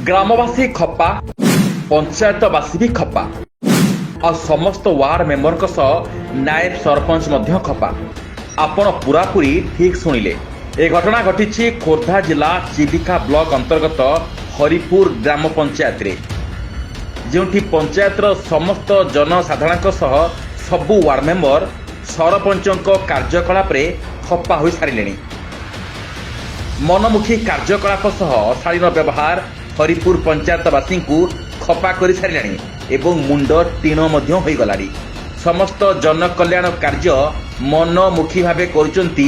ଗ୍ରାମବାସୀ ଖପା, ପଞ୍ଚାୟତବାସୀ ବି ଖପା, ଆଉ ସମସ୍ତ ୱାର୍ଡ ମେମ୍ବରଙ୍କ ସହ ନାଏବ ସରପଞ୍ଚ ମଧ୍ୟ ଖପା। ଆପଣ ପୁରାପୁରି ଠିକ୍ ଶୁଣିଲେ। ଏ ଘଟଣା ଘଟିଛି ଖୋର୍ଦ୍ଧା ଜିଲ୍ଲା ଚିଲିକା ବ୍ଲକ ଅନ୍ତର୍ଗତ ହରିପୁର ଗ୍ରାମ ପଞ୍ଚାୟତରେ, ଯେଉଁଠି ପଞ୍ଚାୟତର ସମସ୍ତ ଜନସାଧାରଣଙ୍କ ସହ ସବୁ ୱାର୍ଡ ମେମ୍ବର ସରପଞ୍ଚଙ୍କ କାର୍ଯ୍ୟକଳାପରେ ଖପା ହୋଇସାରିଲେଣି। ମନମୁଖୀ କାର୍ଯ୍ୟକଳାପ ସହ ଅଶାଳୀନ ବ୍ୟବହାର ହରିପୁର ପଞ୍ଚାୟତବାସୀଙ୍କୁ ଖପା କରିସାରିଲାଣି ଏବଂ ମୁଣ୍ଡ ଟିଣ ମଧ୍ୟ ହୋଇଗଲାଣି। ସମସ୍ତ ଜନକଲ୍ୟାଣ କାର୍ଯ୍ୟ ମନମୁଖୀ ଭାବେ କରୁଛନ୍ତି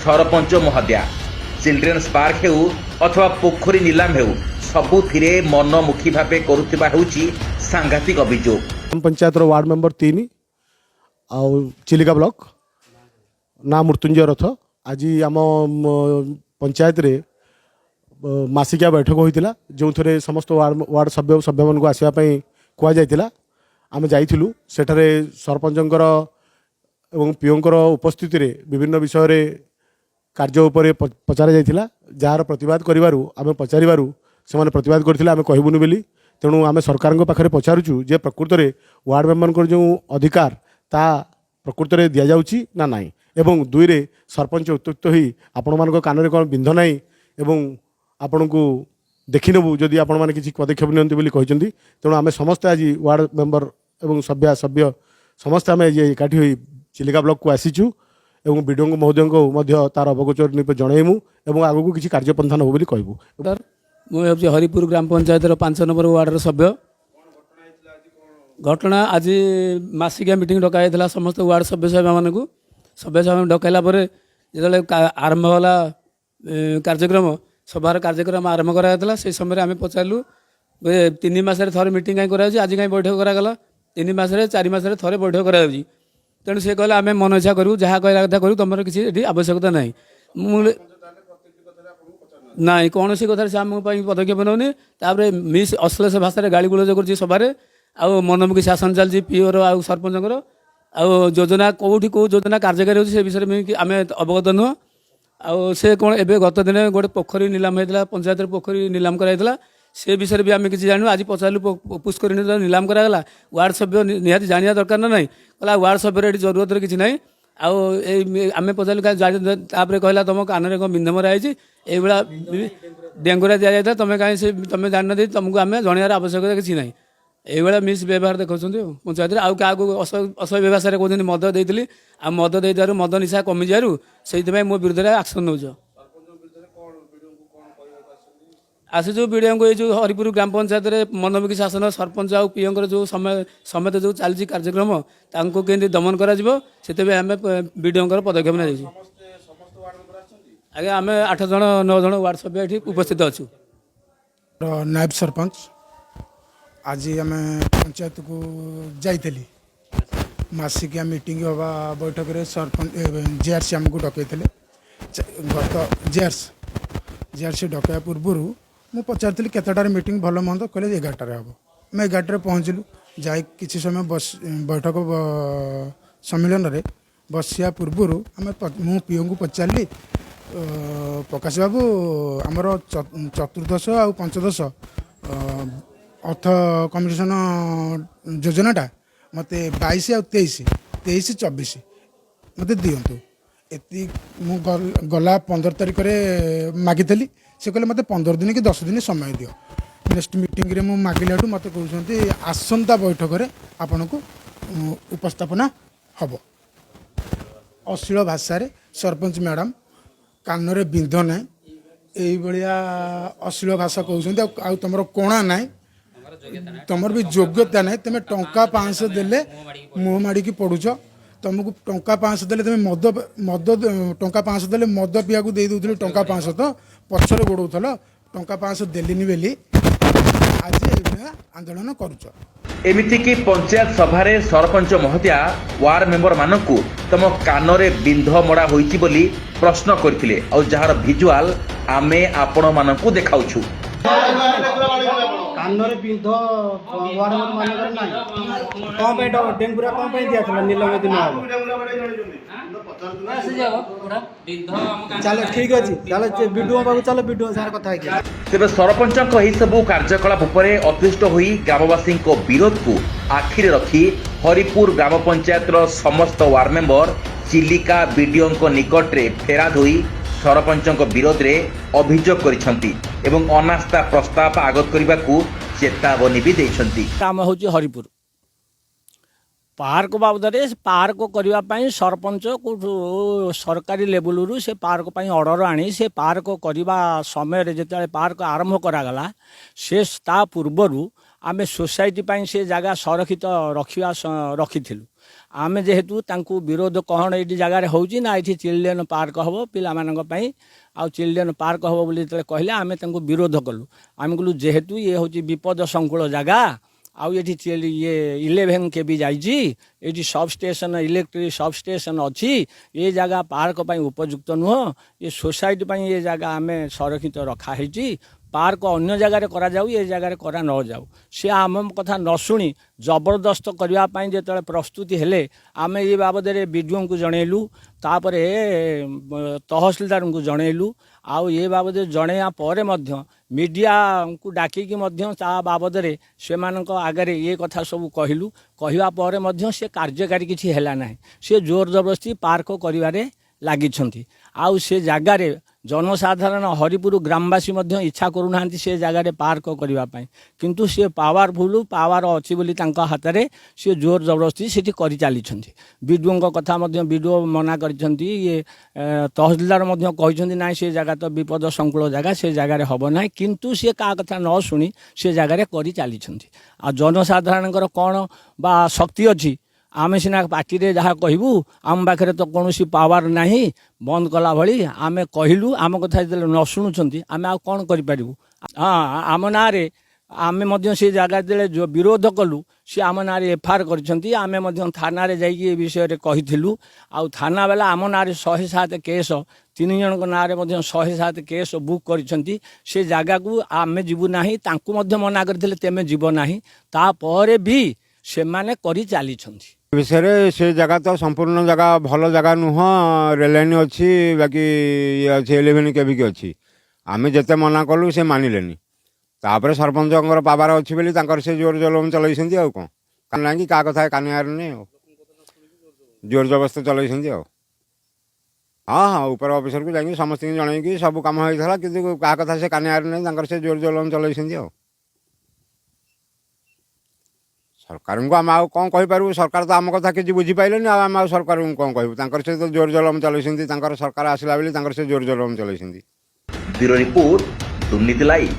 ସରପଞ୍ଚ ମହୋଦୟା। ଚିଲଡ୍ରେନ୍ସ ପାର୍କ ହେଉ ଅଥବା ପୋଖରୀ ନିଲାମ ହେଉ, ସବୁଥିରେ ମନମୁଖୀ ଭାବେ କରୁଥିବା ହେଉଛି ସାଂଘାତିକ ଅଭିଯୋଗ। ଗ୍ରାମ ପଞ୍ଚାୟତର ୱାର୍ଡ଼ ମେମ୍ବର 3 ଆଉ ଚିଲିକା ବ୍ଲକ, ନାଁ ମୃତ୍ୟୁଞ୍ଜୟ ରଥ। ଆଜି ଆମ ପଞ୍ଚାୟତରେ ମାସିକିଆ ବୈଠକ ହୋଇଥିଲା, ଯେଉଁଥିରେ ସମସ୍ତ ୱାର୍ଡ଼ ସଭ୍ୟ ସଭ୍ୟମାନଙ୍କୁ ଆସିବା ପାଇଁ କୁହାଯାଇଥିଲା। ଆମେ ଯାଇଥିଲୁ। ସେଠାରେ ସରପଞ୍ଚଙ୍କର ଏବଂ ପିଓଙ୍କର ଉପସ୍ଥିତିରେ ବିଭିନ୍ନ ବିଷୟରେ କାର୍ଯ୍ୟ ଉପରେ ପଚରା ଯାଇଥିଲା, ଯାହାର ପ୍ରତିବାଦ କରିବାରୁ, ଆମେ ପଚାରିବାରୁ ସେମାନେ ପ୍ରତିବାଦ କରିଥିଲେ, ଆମେ କହିବୁନି ବୋଲି। ତେଣୁ ଆମେ ସରକାରଙ୍କ ପାଖରେ ପଚାରୁଛୁ ଯେ ପ୍ରକୃତରେ ୱାର୍ଡ଼ ମେମ୍ବରଙ୍କର ଯେଉଁ ଅଧିକାର, ତାହା ପ୍ରକୃତରେ ଦିଆଯାଉଛି ନା ନାହିଁ? ଏବଂ ଦୁଇରେ ସରପଞ୍ଚ ଉତ୍ତ୍ୟକ୍ତ ହୋଇ ଆପଣମାନଙ୍କ କାନରେ କ'ଣ ବିନ୍ଧ ନାହିଁ ଏବଂ ଆପଣଙ୍କୁ ଦେଖିନେବୁ ଯଦି ଆପଣମାନେ କିଛି ପଦକ୍ଷେପ ନିଅନ୍ତି ବୋଲି କହିଛନ୍ତି। ତେଣୁ ଆମେ ସମସ୍ତେ ଆଜି ୱାର୍ଡ଼ ମେମ୍ବର ଏବଂ ସଭ୍ୟା ସଭ୍ୟ ସମସ୍ତେ ଆମେ ଆଜି ଏକାଠି ହୋଇ ଚିଲିକା ବ୍ଲକକୁ ଆସିଛୁ ଏବଂ ବିଡ଼ିଓ ମହୋଦୟଙ୍କୁ ମଧ୍ୟ ତାର ଅବଗୋଚର ନିମନ୍ତେ ଜଣାଇବୁ ଏବଂ ଆଗକୁ କିଛି କାର୍ଯ୍ୟପନ୍ଥା ନେବୁ ବୋଲି କହିବୁ। ମୁଁ ହେଉଛି ହରିପୁର ଗ୍ରାମ ପଞ୍ଚାୟତର 5 ନମ୍ବର ୱାର୍ଡ଼ର ସଭ୍ୟ। ଘଟଣା, ଆଜି ମାସିକିଆ ମିଟିଂ ଡକାଯାଇଥିଲା ସମସ୍ତ ୱାର୍ଡ଼ ସଭ୍ୟ ସଭ୍ୟମାନଙ୍କୁ। ସଭ୍ୟ ସଭ୍ୟ ଡକାଇଲା ପରେ ଯେତେବେଳେ ଆରମ୍ଭ ହେଲା କାର୍ଯ୍ୟକ୍ରମ, ସଭାର କାର୍ଯ୍ୟକ୍ରମ ଆରମ୍ଭ କରାଯାଇଥିଲା, ସେହି ସମୟରେ ଆମେ ପଚାରିଲୁ, ଏ 3 ମାସରେ ଥରେ ମିଟିଂ କାହିଁ କରାଯାଉଛି? ଆଜି କାହିଁ ବୈଠକ କରାଗଲା? 3 ମାସରେ, 4 ମାସରେ ଥରେ ବୈଠକ କରାଯାଉଛି। ତେଣୁ ସେ କହିଲେ, ଆମେ ମନ ଇଚ୍ଛା କରିବୁ, ଯାହା କହିବା କଥା କରିବୁ, ତୁମର କିଛି ଏଠି ଆବଶ୍ୟକତା ନାହିଁ। ମୁଁ ନାଇଁ, କୌଣସି କଥାରେ ସେ ଆମ ପାଇଁ ପଦକ୍ଷେପ ନେଉନି। ତାପରେ ମିସ୍ ଅଶ୍ଳେଷ ଭାଷାରେ ଗାଳି ଗୁଲଜ କରୁଛି ସଭାରେ। ଆଉ ମନମୁଖୀ ଶାସନ ଚାଲିଛି ପିଓର ଆଉ ସରପଞ୍ଚଙ୍କର। ଆଉ ଯୋଜନା କେଉଁଠି କେଉଁ ଯୋଜନା କାର୍ଯ୍ୟକାରୀ ହେଉଛି, ସେ ବିଷୟରେ ଆମେ ଅବଗତ ନୁହଁ। ଆଉ ସେ କ'ଣ ଏବେ ଗତ ଦିନେ ଗୋଟେ ପୋଖରୀ ନିଲାମ ହେଇଥିଲା, ପଞ୍ଚାୟତରେ ପୋଖରୀ ନିଲାମ କରାଯାଇଥିଲା, ସେ ବିଷୟରେ ବି ଆମେ କିଛି ଜାଣିନୁ। ଆଜି ପଚାରିଲୁ, ପୁଷ୍କରିଣୀ ତ ନିଲାମ କରାଗଲା, ୱାର୍ଡ଼ ସଭ୍ୟ ନିହାତି ଜାଣିବା ଦରକାର ନା ନାହିଁ? କହିଲା, ୱାର୍ଡ଼ ସଭ୍ୟର ଏଠି ଜରୁରତରେ କିଛି ନାହିଁ। ଆଉ ଏଇ ଆମେ ପଚାରିଲୁ କାଇଁ ତାପରେ କହିଲା, ତମ କାନରେ କ'ଣ ବିନ୍ଧ ମରା ହେଇଛି? ଏଇଭଳିଆ ଡେଙ୍ଗୁରା ଦିଆଯାଇଥିଲା, ତମେ କାହିଁ ସେ ତମେ ଜାଣିନାହାନ୍ତି, ତମକୁ ଆମେ ଜଣାଇବାର ଆବଶ୍ୟକତା କିଛି ନାହିଁ। ଏଇଭଳିଆ ମିସ୍ ବ୍ୟବହାର ଦେଖାଉଛନ୍ତି ଆଉ ପଞ୍ଚାୟତରେ। ଆଉ କାହାକୁ ଅସଭ୍ୟ ଭାଷାରେ କହୁଛନ୍ତି, ମଦ ଦେଇଥିଲି ଆଉ ମଦ ଦେଇଥିବାରୁ ମଦ ନିଶା କମିଯିବାରୁ ସେଇଥିପାଇଁ ମୋ ବିରୁଦ୍ଧରେ ଆକ୍ସନ୍ ନେଉଛ। ଆସିଛୁ ବିଡ଼ିଓଙ୍କୁ ଏଇ ଯେଉଁ ହରିପୁର ଗ୍ରାମ ପଞ୍ଚାୟତରେ ମନମୁଖୀ ଶାସନ ସରପଞ୍ଚ ଆଉ ପିଓଙ୍କର ଯେଉଁ ସମୟ ସମେତ ଯେଉଁ ଚାଲିଛି କାର୍ଯ୍ୟକ୍ରମ, ତାଙ୍କୁ କେମିତି ଦମନ କରାଯିବ, ସେଥିପାଇଁ ଆମେ ବିଡ଼ିଓଙ୍କର ପଦକ୍ଷେପ ନିଆଯାଇଛି। ଆଜ୍ଞା, ଆମେ 8 ଜଣ 9 ଜଣ ୱାର୍ଡ଼ ସଭ୍ୟ ଏଠି ଉପସ୍ଥିତ ଅଛୁ। ନାୟବ ସରପଞ୍ଚ। ଆଜି ଆମେ ପଞ୍ଚାୟତକୁ ଯାଇଥିଲି। ମାସିକିଆ ମିଟିଂ ହେବା ବୈଠକରେ ସରପଞ୍ଚ ଜିଆର୍ସି ଆମକୁ ଡକାଇଥିଲେ। ଗତ ଜିଆର୍ସି ଡକାଇବା ପୂର୍ବରୁ ମୁଁ ପଚାରିଥିଲି, କେତେଟାରେ ମିଟିଂ, ଭଲ ମନ୍ଦ? କହିଲେ, 11ଟାରେ ହେବ। ଆମେ 11ଟାରେ ପହଞ୍ଚିଲୁ। ଯାଇ କିଛି ସମୟ ବସି ବୈଠକ ସମ୍ମିଳନରେ ବସିବା ପୂର୍ବରୁ ଆମେ ମୁଁ ପିଓଙ୍କୁ ପଚାରିଲି, ପ୍ରକାଶ ବାବୁ, ଆମର ଚତୁର୍ଦ୍ଦଶ ଆଉ ପଞ୍ଚଦଶ ଅର୍ଥ କମିଶନ ଯୋଜନାଟା ମୋତେ 22 ଆଉ 23, 23 24 ମୋତେ ଦିଅନ୍ତୁ। ଏତିକି ମୁଁ ଗଲା 15 ତାରିଖରେ ମାଗିଥିଲି। ସେ କହିଲେ, ମୋତେ 15 ଦିନ କି 10 ଦିନ ସମୟ ଦିଅ। ନେକ୍ସଟ ମିଟିଂରେ ମୁଁ ମାଗିଲାଠୁ ମୋତେ କହୁଛନ୍ତି, ଆସନ୍ତା ବୈଠକରେ ଆପଣଙ୍କୁ ଉପସ୍ଥାପନା ହେବ। ଅଶ୍ଳୀଳ ଭାଷାରେ ସରପଞ୍ଚ ମ୍ୟାଡ଼ାମ୍ କାନରେ ବିନ୍ଧ ନାହିଁ, ଏଇଭଳିଆ ଅଶ୍ଳୀଳ ଭାଷା କହୁଛନ୍ତି। ଆଉ ତୁମର କଣା ନାହିଁ, ତୁମର ବି ଯୋଗ୍ୟତା ନାହିଁ, ତୁମେ ଟଙ୍କା 500 ଦେଲେ ମୁହଁ ମାଡ଼ିକି ପଡ଼ୁଛ, ତୁମକୁ ଟଙ୍କା 500 ଦେଲେ ତୁମେ ମଦ ମଦ ଟଙ୍କା 500 ଦେଲେ ମଦ ପିଇବାକୁ ଦେଇ ଦେଉଥିଲେ, ଟଙ୍କା 500 ତ ପଛରେ ଗୋଡ଼ଉଥିଲ, ଟଙ୍କା 500 ଦେଲିନି ବୋଲି ଆଜି ଏଇଭଳିଆ ଆନ୍ଦୋଳନ କରୁଛ। ଏମିତିକି ପଞ୍ଚାୟତ ସଭାରେ ସରପଞ୍ଚ ମହୋଦୟା ୱାର୍ଡ ମେମ୍ବର ମାନଙ୍କୁ ତମ କାନରେ ବିନ୍ଧ ମଡ଼ା ହୋଇଛି ବୋଲି ପ୍ରଶ୍ନ କରିଥିଲେ, ଆଉ ଯାହାର ଭିଜୁଆଲ ଆମେ ଆପଣମାନଙ୍କୁ ଦେଖାଉଛୁ। କାନରେ ବିନ୍ଧ ୱାର୍ଡ ମେମ୍ବର ମାନଙ୍କର ନାହିଁ। କ'ଣ ପାଇଁ ଡେଙ୍ଗୁରା କ'ଣ ପାଇଁ ଦିଆଥିଲା ନିଲମ୍ବ ଦିନ ହବ? ଚାଲ, ଠିକ୍ ଅଛି, ଚାଲ ବିଡିଓ ପାଖକୁ ଚାଲ, ବିଡିଓ ସାଙ୍ଗରେ କଥା ହେଇକି। ତେବେ ସରପଞ୍ଚଙ୍କ ଏହିସବୁ କାର୍ଯ୍ୟକଳାପ ଉପରେ ଅତିଷ୍ଠ ହୋଇ ଗ୍ରାମବାସୀଙ୍କ ବିରୋଧକୁ ଆଖିରେ ରଖି ହରିପୁର ଗ୍ରାମ ପଞ୍ଚାୟତର ସମସ୍ତ ୱାର୍ଡ ମେମ୍ବର ଚିଲିକା ବିଡିଓଙ୍କ ନିକଟରେ ଫେରାଦ ହୋଇ ସରପଞ୍ଚଙ୍କ ବିରୋଧରେ ଅଭିଯୋଗ କରିଛନ୍ତି ଏବଂ ଅନାସ୍ଥା ପ୍ରସ୍ତାବ ଆଗତ କରିବାକୁ ଚେତାବନୀ ବି ଦେଇଛନ୍ତି। କାମ ହେଉଛି ହରିପୁର ପାର୍କ ବାବଦରେ। ପାର୍କ କରିବା ପାଇଁ ସରପଞ୍ଚ କେଉଁଠୁ ସରକାରୀ ଲେବୁଲରୁ ସେ ପାର୍କ ପାଇଁ ଅର୍ଡ଼ର ଆଣି ସେ ପାର୍କ କରିବା ସମୟରେ, ଯେତେବେଳେ ପାର୍କ ଆରମ୍ଭ କରାଗଲା, ସେ ତା ପୂର୍ବରୁ ଆମେ ସୋସାଇଟି ପାଇଁ ସେ ଜାଗା ସଂରକ୍ଷିତ ରଖିବା ରଖିଥିଲୁ। ଆମେ ଯେହେତୁ ତାଙ୍କୁ ବିରୋଧ, କ'ଣ ଏଇଠି ଜାଗାରେ ହେଉଛି ନା, ଏଇଠି ଚିଲଡ୍ରେନ୍ ପାର୍କ ହେବ ପିଲାମାନଙ୍କ ପାଇଁ। ଆଉ ଚିଲଡ୍ରେନ୍ ପାର୍କ ହେବ ବୋଲି ଯେତେବେଳେ କହିଲେ, ଆମେ ତାଙ୍କୁ ବିରୋଧ କଲୁ। ଆମେ କହିଲୁ, ଯେହେତୁ ଇଏ ହେଉଛି ବିପଦ ସଂକୁଳ ଜାଗା ଆଉ ଏଠି ଇଏ 11 କେଭି ଯାଇଛି, ଏଇଠି sub station, electric sub station ଅଛି, ଏ ଜାଗା ପାର୍କ ପାଇଁ ଉପଯୁକ୍ତ ନୁହଁ। ଏ ସୋସାଇଟି ପାଇଁ ଏ ଜାଗା ଆମେ ସଂରକ୍ଷିତ ରଖା ହେଇଛି। ପାର୍କ ଅନ୍ୟ ଜାଗାରେ କରାଯାଉ, ଏ ଜାଗାରେ କରା ନଯାଉ। ସେ ଆମ କଥା ନ ଶୁଣି ଜବରଦସ୍ତ କରିବା ପାଇଁ ଯେତେବେଳେ ପ୍ରସ୍ତୁତି ହେଲେ, ଆମେ ଏ ବାବଦରେ ବିଡ଼ିଓଙ୍କୁ ଜଣେଇଲୁ, ତାପରେ ତହସିଲଦାରଙ୍କୁ ଜଣେଇଲୁ। ଆଉ ଏ ବାବଦରେ ଜଣେଇବା ପରେ ମଧ୍ୟ ମିଡ଼ିଆଙ୍କୁ ଡାକିକି ମଧ୍ୟ ତା ବାବଦରେ ସେମାନଙ୍କ ଆଗରେ ଏ କଥା ସବୁ କହିଲୁ। କହିବା ପରେ ମଧ୍ୟ ସେ କାର୍ଯ୍ୟକାରୀ କିଛି ହେଲା ନାହିଁ। ସେ ଜୋର ଜବରଦସ୍ତି ପାର୍କ କରିବାରେ ଲାଗିଛନ୍ତି। ଆଉ ସେ ଜାଗାରେ ଜନସାଧାରଣ, ହରିପୁର ଗ୍ରାମବାସୀ ମଧ୍ୟ ଇଚ୍ଛା କରୁନାହାନ୍ତି ସେ ଜାଗାରେ ପାର୍କ କରିବା ପାଇଁ। କିନ୍ତୁ ସେ ପାୱାରଫୁଲ୍, ପାୱାର ଅଛି ବୋଲି ତାଙ୍କ ହାତରେ ସେ ଜୋର ଜବରଦସ୍ତି ସେଠି କରିଚାଲିଛନ୍ତି। ବିଡ଼ିଓଙ୍କ କଥା ମଧ୍ୟ, ବିଡ଼ିଓ ମନା କରିଛନ୍ତି। ଇଏ ତହସିଲଦାର ମଧ୍ୟ କହିଛନ୍ତି, ନାହିଁ, ସେ ଜାଗା ତ ବିପଦ ସଂକୁଳ ଜାଗା, ସେ ଜାଗାରେ ହେବ ନାହିଁ। କିନ୍ତୁ ସିଏ କାହା କଥା ନ ଶୁଣି ସେ ଜାଗାରେ କରି ଚାଲିଛନ୍ତି। ଆଉ ଜନସାଧାରଣଙ୍କର କ'ଣ ବା ଶକ୍ତି ଅଛି? ଆମେ ସିନା ପାଟିରେ ଯାହା କହିବୁ, ଆମ ପାଖରେ ତ କୌଣସି ପାୱାର ନାହିଁ ବନ୍ଦ କଲା ଭଳି। ଆମେ କହିଲୁ, ଆମ କଥା ଯେତେବେଳେ ନ ଶୁଣୁଛନ୍ତି, ଆମେ ଆଉ କ'ଣ କରିପାରିବୁ? ହଁ, ଆମ ନାଁରେ, ଆମେ ମଧ୍ୟ ସେ ଜାଗା ଯେତେବେଳେ ବିରୋଧ କଲୁ, ସେ ଆମ ନାଁରେ ଏଫଆଇଆର କରିଛନ୍ତି। ଆମେ ମଧ୍ୟ ଥାନାରେ ଯାଇକି ଏ ବିଷୟରେ କହିଥିଲୁ। ଆଉ ଥାନା ବାଲା ଆମ ନାଁରେ 107 କେସ୍, ତିନି ଜଣଙ୍କ ନାଁରେ ମଧ୍ୟ 107 କେସ୍ ବୁକ୍ କରିଛନ୍ତି। ସେ ଜାଗାକୁ ଆମେ ଯିବୁ ନାହିଁ, ତାଙ୍କୁ ମଧ୍ୟ ମନା କରିଥିଲେ, ତେମେ ଯିବ ନାହିଁ। ତାପରେ ବି ସେମାନେ କରି ଚାଲିଛନ୍ତି। ବିଷୟରେ ସେ ଜାଗା ତ ସମ୍ପୂର୍ଣ୍ଣ ଜାଗା ଭଲ ଜାଗା ନୁହଁ। ରେଲ ଲାଇନ୍ ଅଛି, ବାକି ଇଏ ଅଛି, 11 କେଭିକି ଅଛି। ଆମେ ଯେତେ ମନା କଲୁ, ସେ ମାନିଲେନି। ତାପରେ ସରପଞ୍ଚଙ୍କର ପାୱାର ଅଛି ବୋଲି ତାଙ୍କର ସେ ଜୋର ଜଲମ ଚଲେଇଛନ୍ତି। ଆଉ କ'ଣ ନାହିଁ କି କାହା କଥା କାନିବାର ନାହିଁ, ଆଉ ଜୋର ଜବରଦସ୍ତ ଚଲେଇଛନ୍ତି। ଆଉ ହଁ, ଉପର ଅଫିସରକୁ ଯାଇକି ସମସ୍ତଙ୍କୁ ଜଣେଇକି ସବୁ କାମ ହେଇଥିଲା, କିନ୍ତୁ କାହା କଥା ସେ କାନିବାର ନାହିଁ। ତାଙ୍କର ସେ ଜୋର ଜଲମ ଚଲେଇଛନ୍ତି। ଆଉ ସରକାରଙ୍କୁ ଆମେ ଆଉ କ'ଣ କହିପାରିବୁ? ସରକାର ତ ଆମ କଥା କିଛି ବୁଝିପାରିଲେନି, ଆଉ ଆମେ ଆଉ ସରକାରଙ୍କୁ କ'ଣ କହିବୁ? ତାଙ୍କର ସହିତ ଜୋର ଜଲମ ଚଲେଇଛନ୍ତି। ତାଙ୍କର ସରକାର ଆସିଲା ବୋଲି ତାଙ୍କର ସେ ଜୋର ଜଲମ ଚଲେଇଛନ୍ତି। ବ୍ୟୁରୋ ରିପୋର୍ଟ, ଦୁର୍ନୀତି ଲାଇଭ୍।